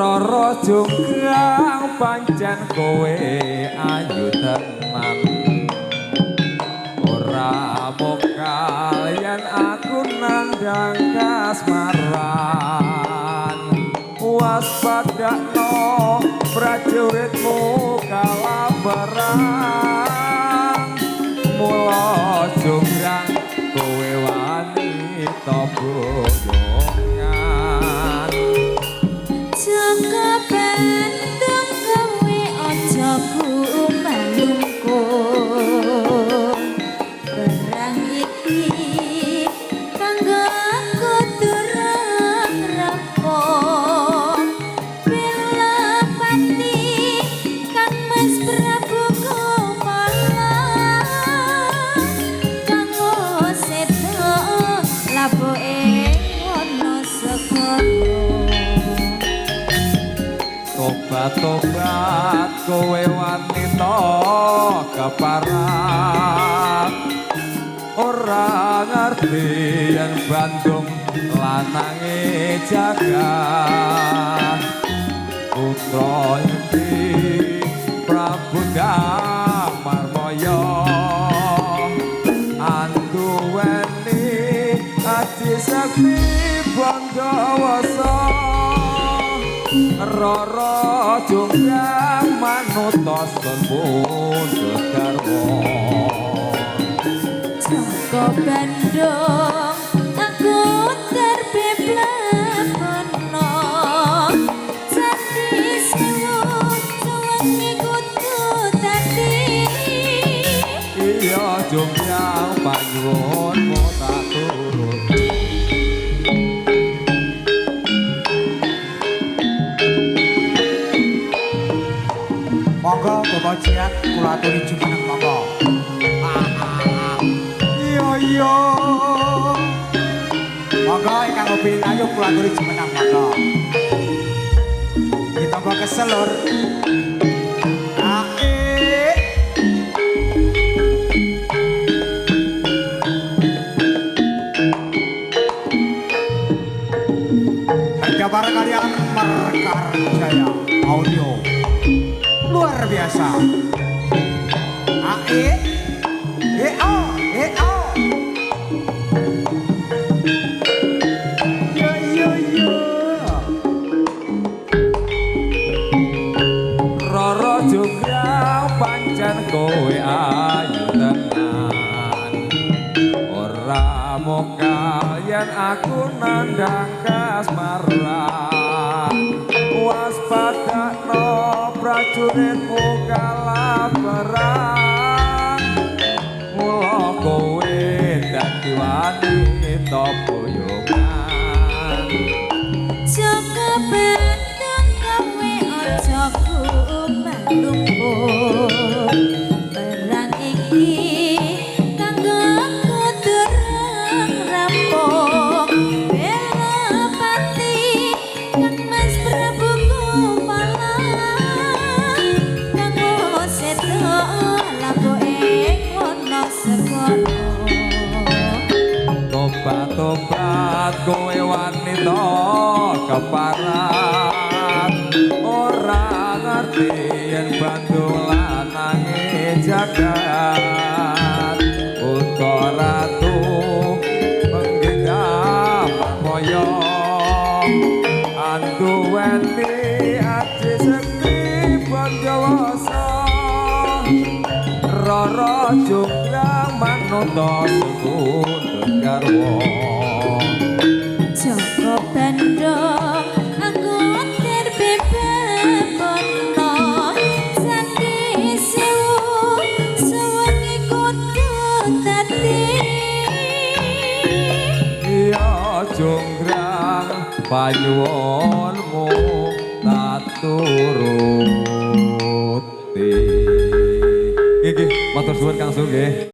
Roro Jonggrang pancen kowe ayu tenan. Ora mokal yen aku nandhang kasmaran. Waspadakno prajuritmu kalah perang. Mula jonggrang kowe wani boyongan. Jaka Bandung kowe aja kumalungkung. Perang iki kanggo aku durung rampung. Bela pati Kang Mas Prabu Kumala, kanggo sedo labuhe wana segara. Tobat-tobat kowe wanita keparat. Ora ngerti yen Bandung lanange jagat. Putra Yekti Prabu Damarmaya anduweni aji sekti Bandawasa. Roro Jonggrang manut sun pundhut garwa. Jaka Bandung aku terbeblakono. Candi Sewu suwengi kudu dadi. Iya Jonggrang panyuwunmu tak turuti. Monggo Bapak Jiat kula aturi jumeneng monggo. Iya iya. Monggo ingkang ngopi ayo kula aturi jumeneng monggo. Ditampa kesel lur. Ae. Harga para kalian Mekar Jaya Audio luar biasa. A E E O E O. Yo yo yo. Roro Jonggrang pancen kowe ayu tenan. Ora mokal yen aku nandhang kasmaran. Waspadakno prajuritmu kalah perang. Mula kowe dadi wanita boyongan. Jaka Bandung kowe aja kumalungkung. Perang iki kanggo aku durung rampung. Bela pati Kang Mas Prabu Kumala, kanggo sedo labuhe wana segara. Tobat-tobat kowe wanita keparat. Ora ngerti yen Bandung lanange jagat. Putra ratu penggedam moyo anduweni aji sekti Bandawasa. Roro Jonggrang manut sepundhut garwa. Jaka Bandung aku terbebabana. Candi Sewu suwengi kudu dadi. Iya Jonggrang panyuwunmu tak turuti. Nggih, matur suwun Kang Su nggih.